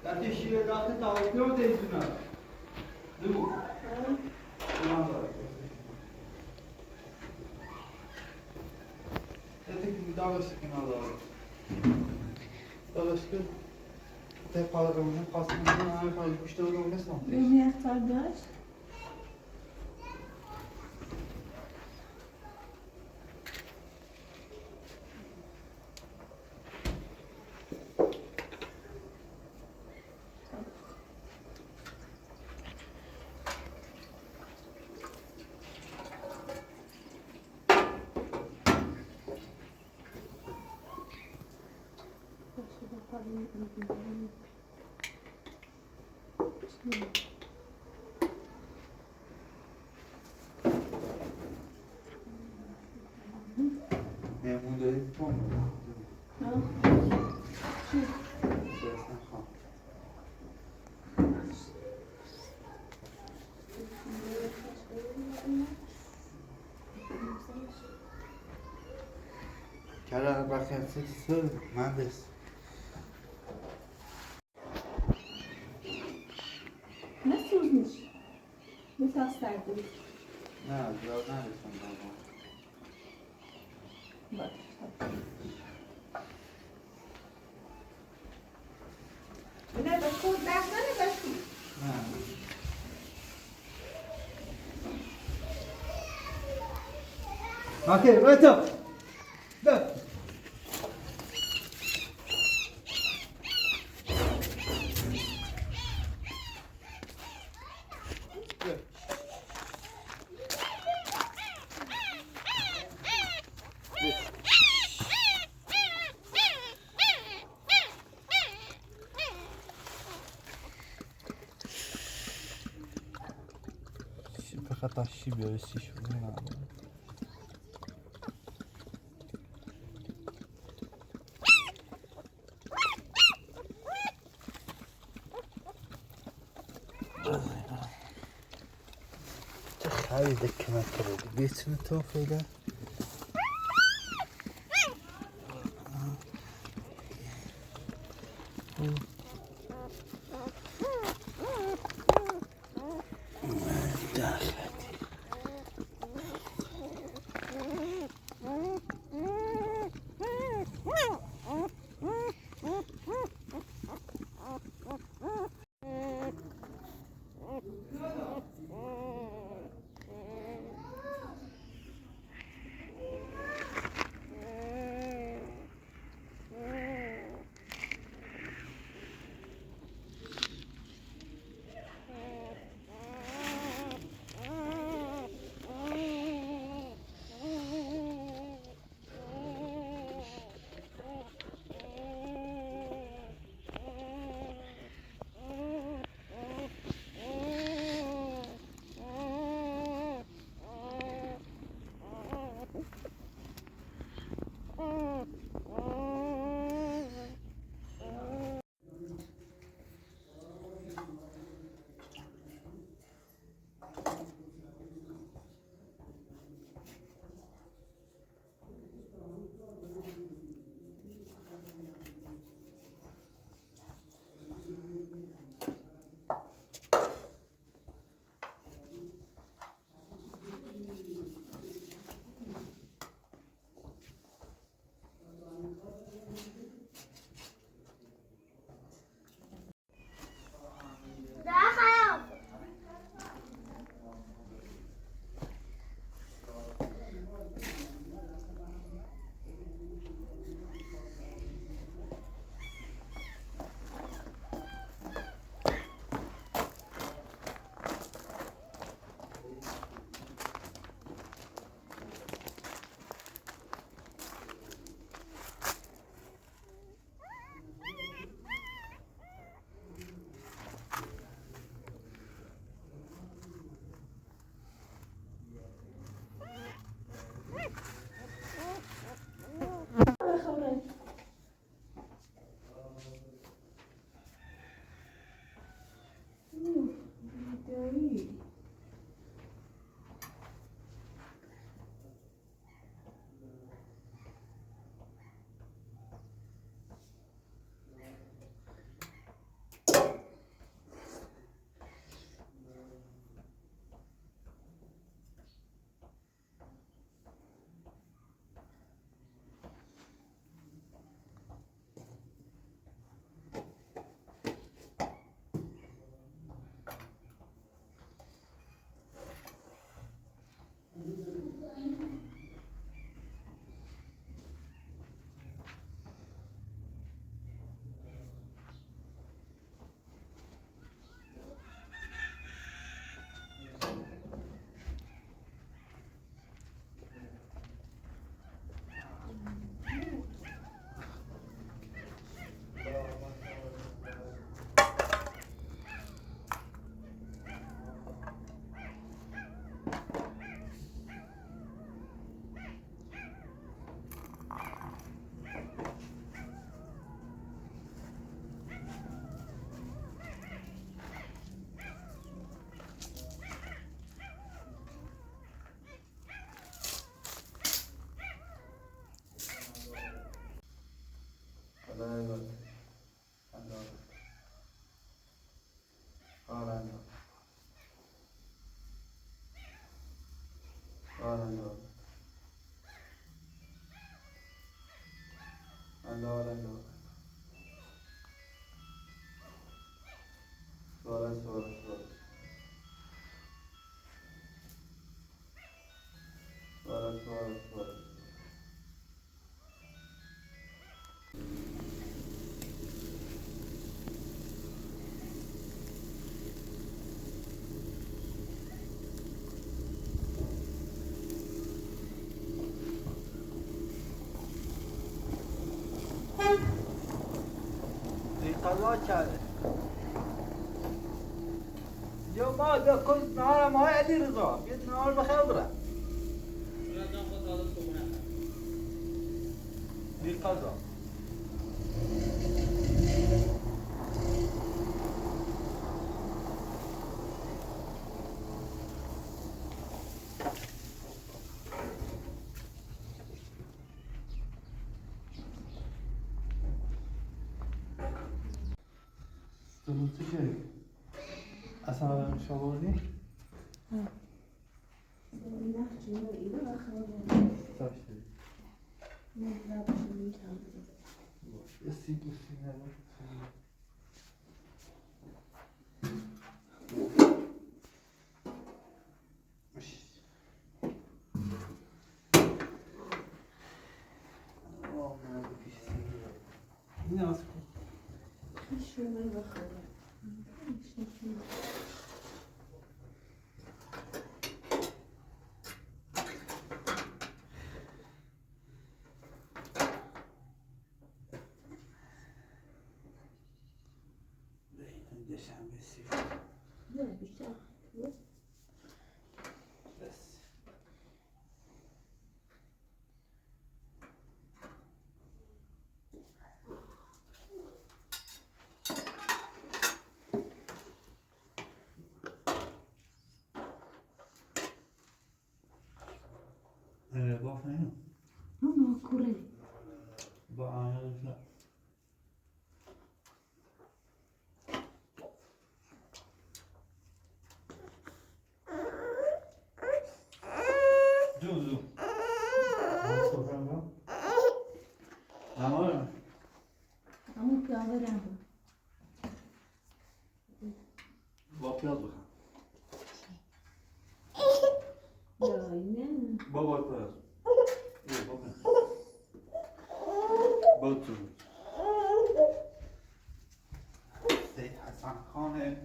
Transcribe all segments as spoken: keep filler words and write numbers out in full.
Dati și el, dacă te-au eu de zână. Nu. Nu am dat. Dati când dau să când am dat. Dar știu, te pare că nu fac să nu am mai știu de unde sunt. Eu mi-am dat. Chiar ar vrea să se mă des. Nasıl uzniš? Nasıl astardın? Na, vreau n-are să-mi dau bani. Bă, Ok, let's go! Da! Pe hata și eu și nu am. Hai de kime kırıldı. Geçini tofuyla. Ando, ando. Ando, ando. Suara, suara, suara. Suara, suara, suara. Иҟалоит ара. Иоума, бекус нара ма адирзо, бит нара бахелбра. Иҟазо. Думаете, а самое шалони? Точно. Вот. Я сыплю сильно, да? Não, não, correr. Zuzu. Vamos correr, não? Vamos. Vamos que agora. Baba, baba. Baba. Seyit Hasan Khan.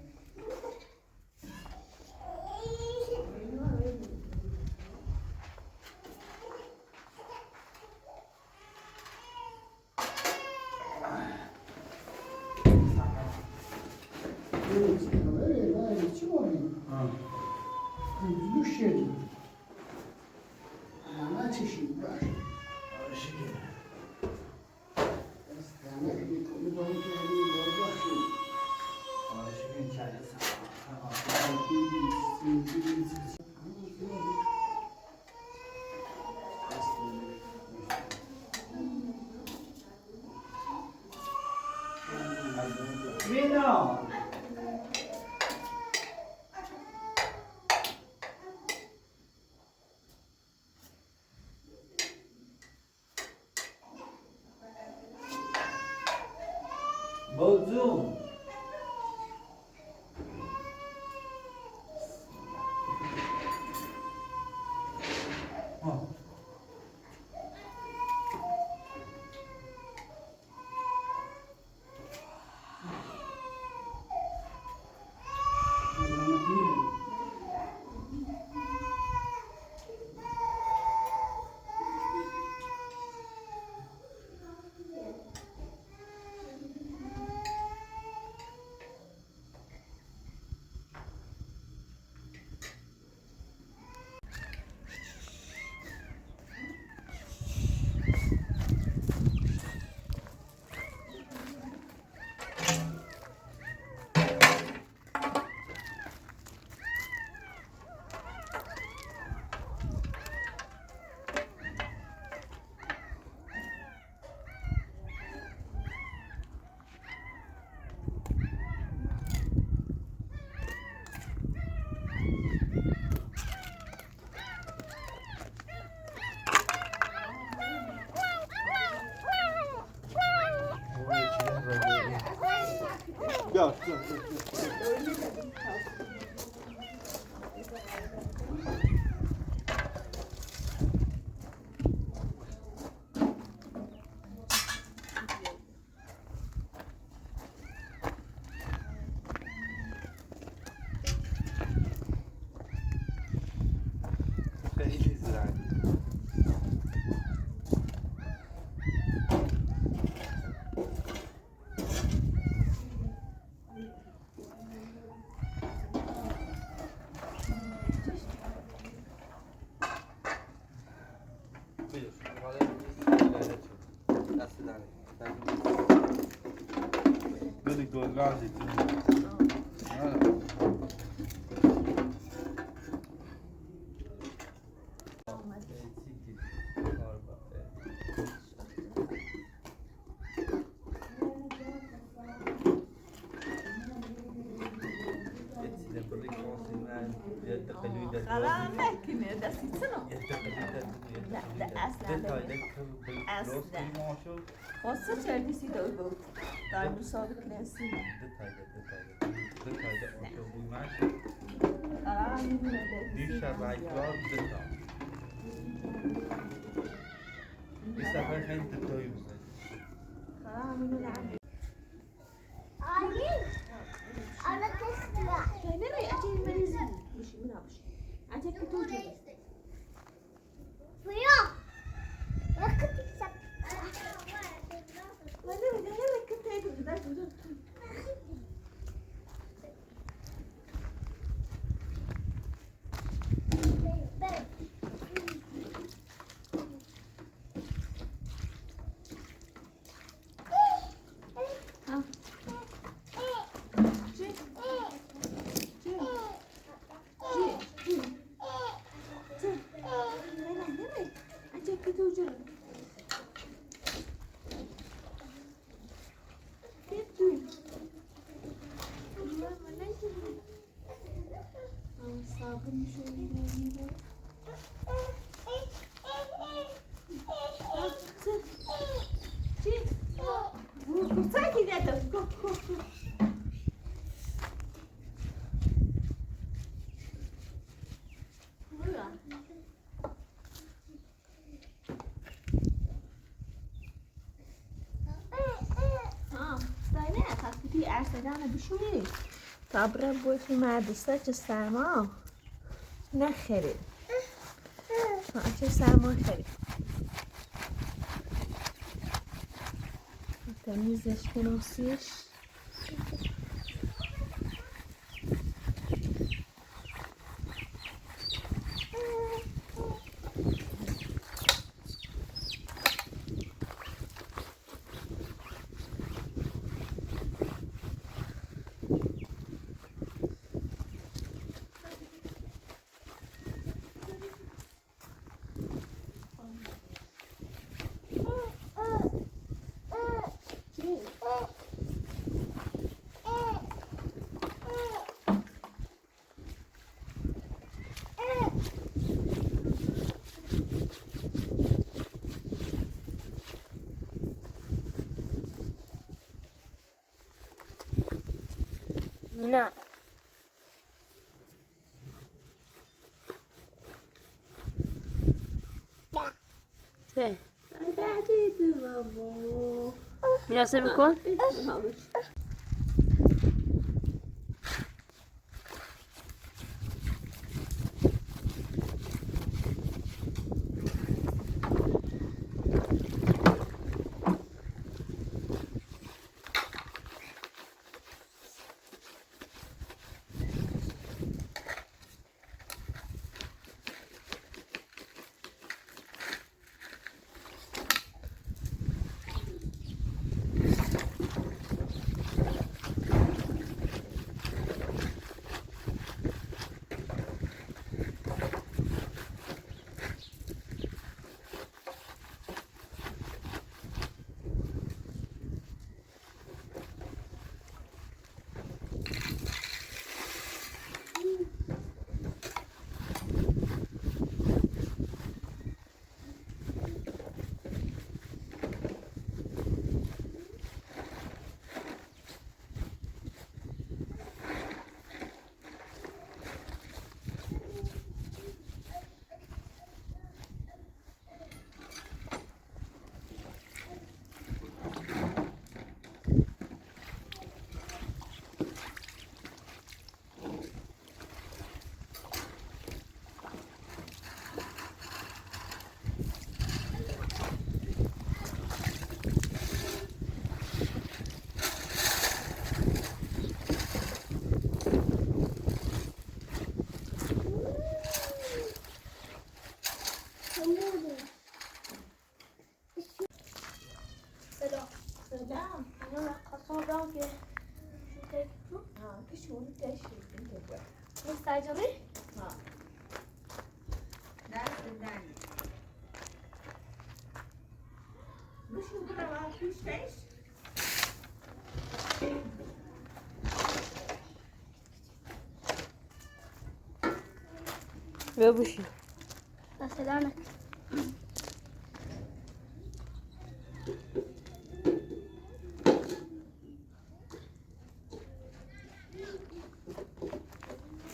Бауӡум! Xalam, belki mi? Das ist noch. Da, da, aslan. Aslan. Olsa çerdisi de bu. Darbusa bir prensi. Detayda, detayda. Detayda. Xalam, bir şaraytlar detay. Bir sefer hem detay üzerine. Xalam, Tabra bu ximada saçı sarma. Ne xeri? Saçı sarma xeri. Temizleşkin olsun. Nasıl bir kol? До свидания. Вышел, брала, ты стоишь? Выбухи. До свидания.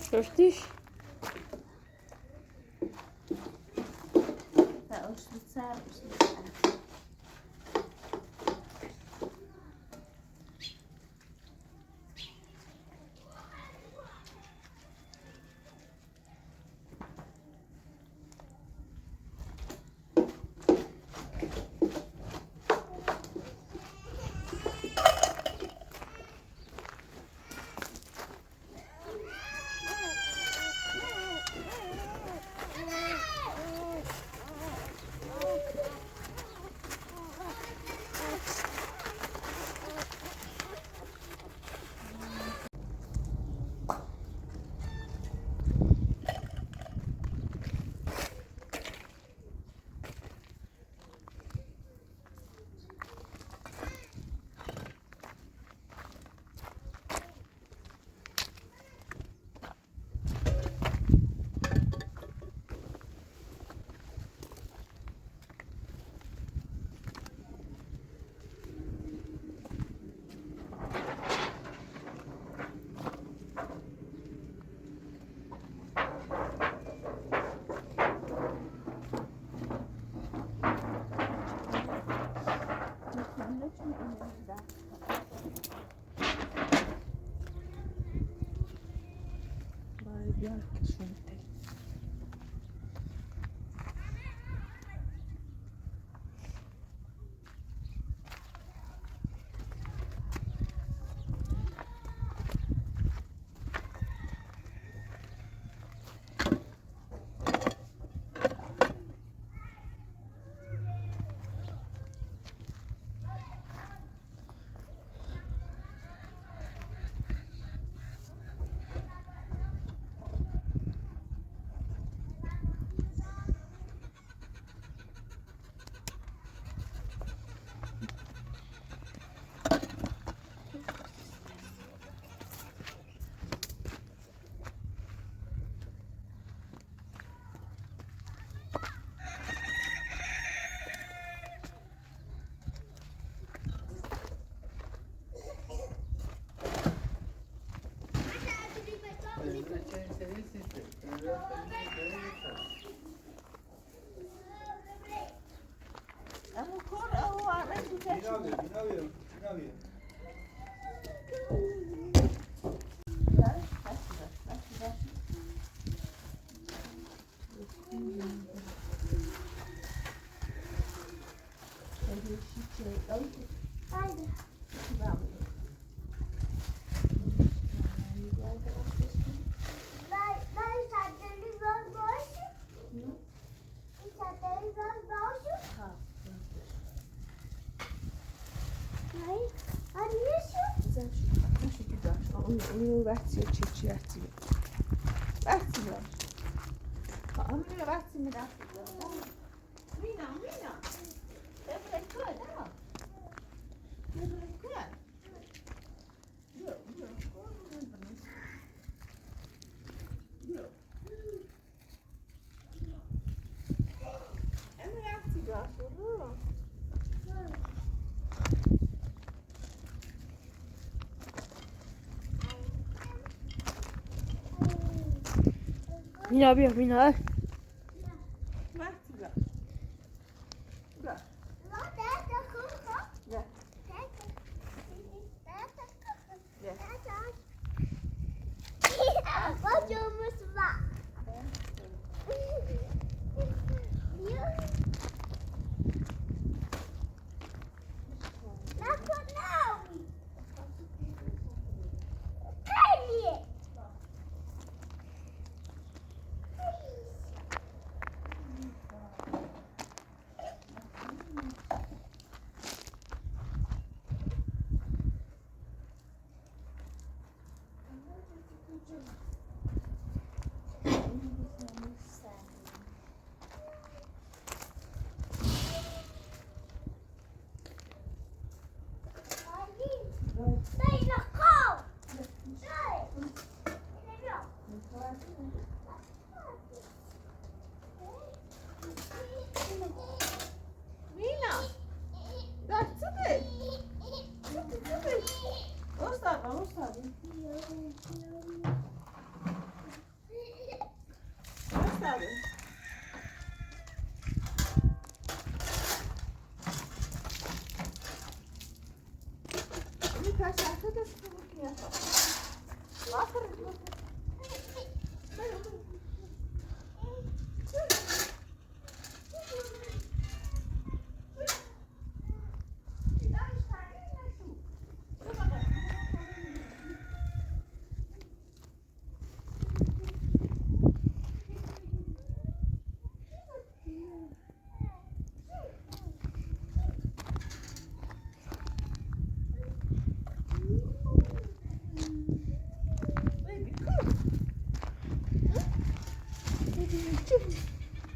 Что ж ты? Mina, bir mina.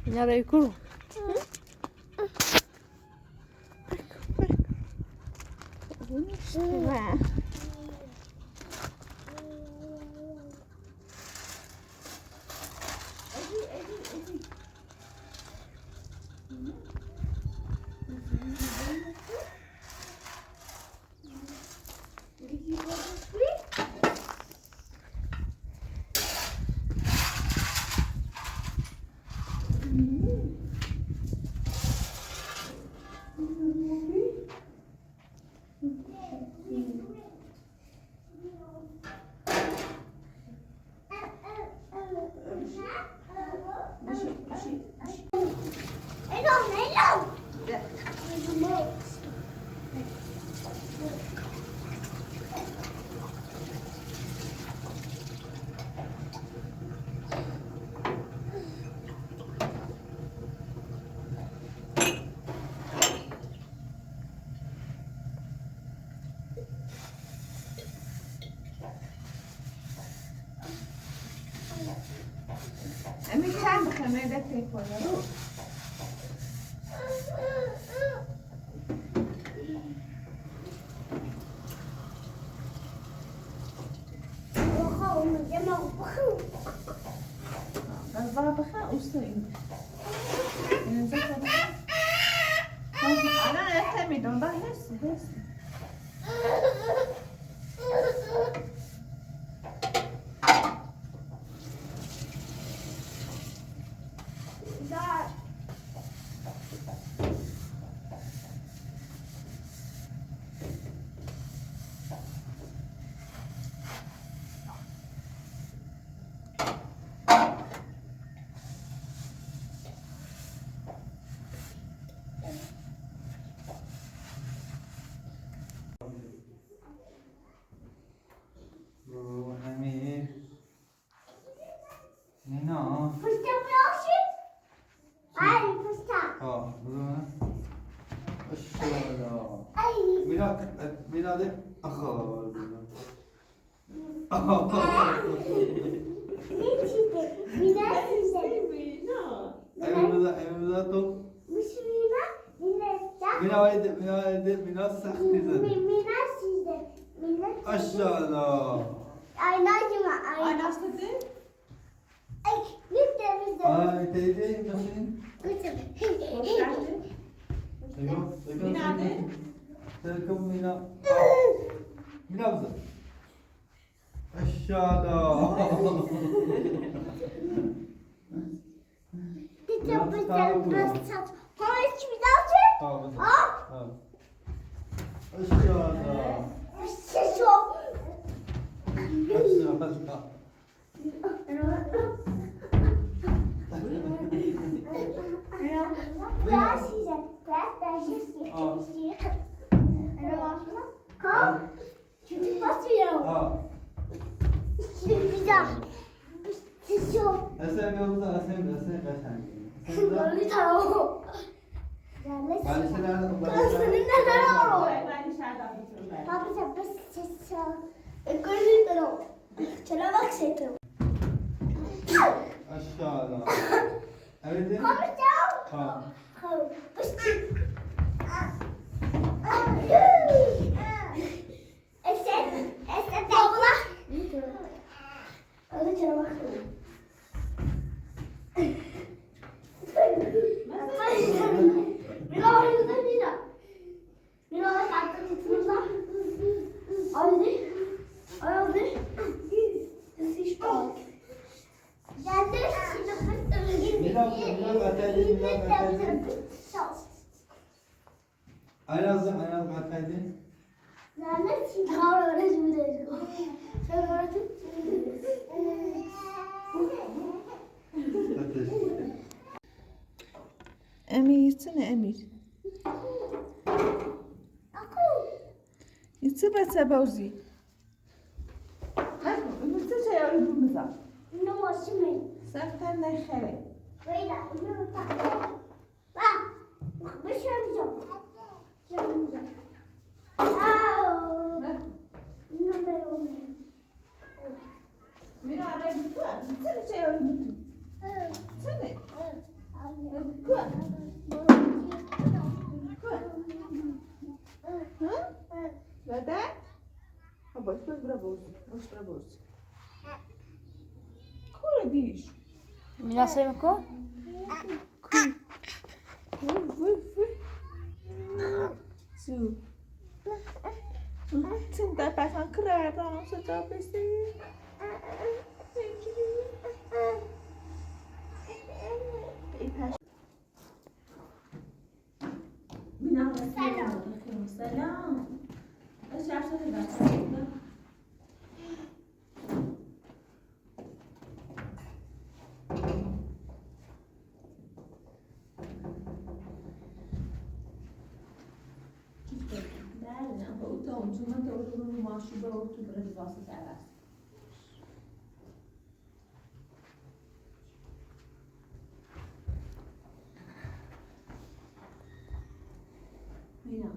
Иара игәырӷьо. Nina. Fıstığım yok ki. Ay, fıstık. Aa, bu da ne? Aşağıda. Ay. Mina, Mina de. Aha. Ne çizdi? Mina çizdi. Mina. Evimize, evimize top. Mina, Mina, Mina öyle de, Mina öyle de, Mina sahteydi. Mi-, Mina çizdi. Mina çizdi. Aşağıda. Ay, Nazım, ay. Ay, nasıl dedi? Ay, bitti, bitti. Ay, teyze, nasıl? Bitti. Hoş geldin. Yok, yok, Mina yok, ne? Yok. Welcome, Mina. Mina mısın? Aşağıda. Bitti, bitti, bitti. Tamam, bitti. Tamam. Aşağıda. Bitti, çok. Aşağıda. Aa. Aa. Esen yolda, Esen, Esen kaç tane? Esen de. Balişe nerede? Balişe nerede? Papa, sen bir ses al. Ekranı Aşağıda. Evet. Tamam. Esen, Esen, abla. Öyle canım. Bir daha oynasana, bir daha. Biraz arka tutun da. Haydi. Haydi. Siz bak. Geldi. Biraz, biraz öteydi, biraz öteydi. Ayaz, Ayaz öteydi. Lanet. Tamam, öyle şimdi. Sen öğretin. Ateş. Emir, yitsene Emir. Yitsene Sebauzi. Ümürtü şey arıdığımıza. Sen de xere. Mina araya gitti. Gitsene şey arıdığımıza. Sen Nasıl ko? Zu. Sind ein paar Sachen gerade und so da ein bisschen. Selam. Selam. Aşağı şöyle bak. Bene, aber Uta, und so hat er auch immer mal schon bei Uta über das Wasser da lassen. Ja.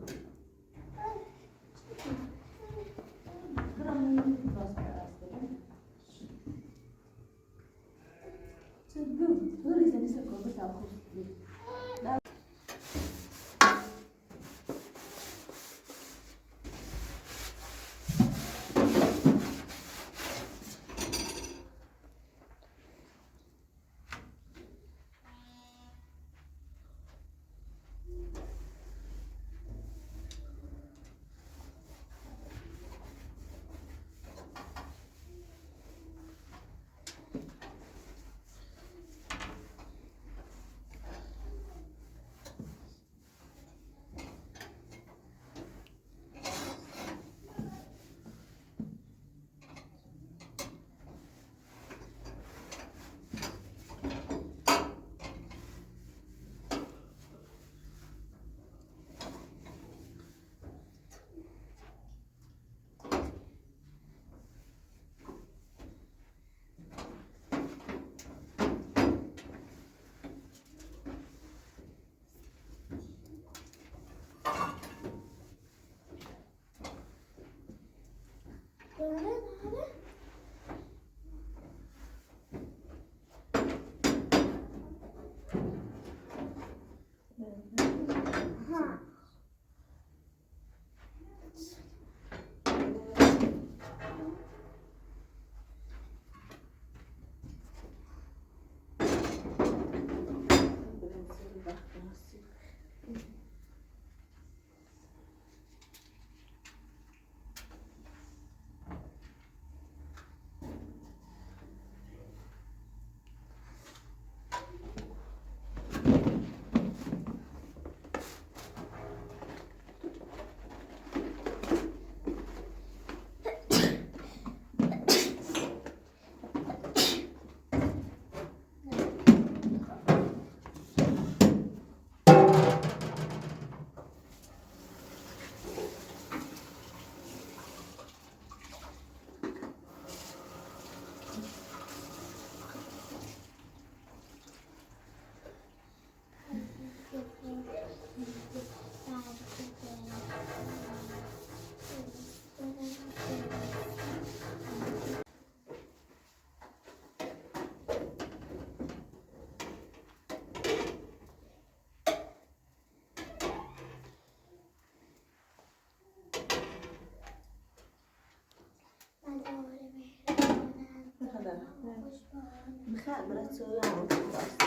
Nixaat baratsooyaa.